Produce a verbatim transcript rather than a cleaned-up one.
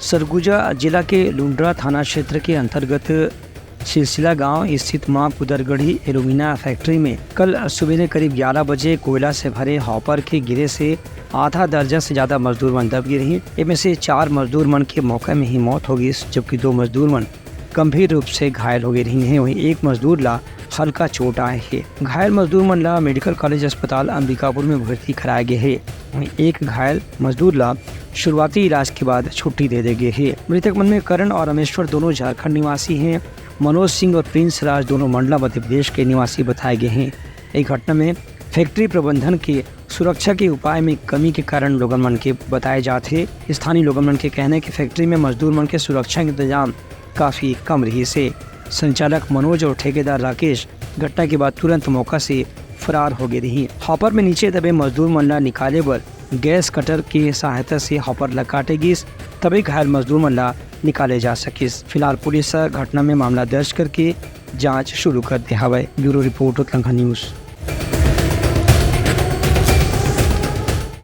सरगुजा जिला के लुंड्रा थाना क्षेत्र के अंतर्गत सिलसिला गांव स्थित मां कुदरगढ़ी एल्यूमिना फैक्ट्री में कल सुबेरे करीब ग्यारह बजे कोयला से भरे हॉपर के गिरे से आधा दर्जन से ज्यादा मजदूर मन दब गे रहिन। एमे से चार मजदूर मन के मौके में ही मौत हो गई, जबकि दो मजदूर मन गंभीर रूप से घायल हो गए रहिन हैं। वहीं एक मजदूर ला हल्का चोट आए हे। घायल मजदूर मन ला मेडिकल कॉलेज अस्पताल अंबिकापुर में भर्ती कराए गए हे। वहीं एक घायल मजदूर ला शुरुआती इलाज के बाद छुट्टी दे दे गए हे। मृतक मन में करण और रामेश्वर दोनों झारखंड निवासी हैं। मनोज सिंह और प्रिंस राज दोनों मंडला मध्य प्रदेश के निवासी बताए गए हैं। एक घटना में फैक्ट्री प्रबंधन के सुरक्षा के उपाय में कमी के कारण लोगन मन के बताए जात हे। स्थानीय लोगन मन के कहना हे कि फैक्ट्री में मजदूर मन के सुरक्षा के इंतजाम काफी कम रहिस हे। संचालक मनोज और ठेकेदार राकेश घटना के बाद तुरंत मौका से फरार हो गए रहिन। हॉपर में नीचे दबे मजदूर मन ला निकाले बर गैस कटर के सहायता से हॉपर ला काटे गिस, तभे घायल मजदूर मन ला निकाले जा सकिस। फिलहाल पुलिस ह घटना में मामला दर्ज करके जांच शुरू कर दे हवय। Bureau report, Uttarakhand news.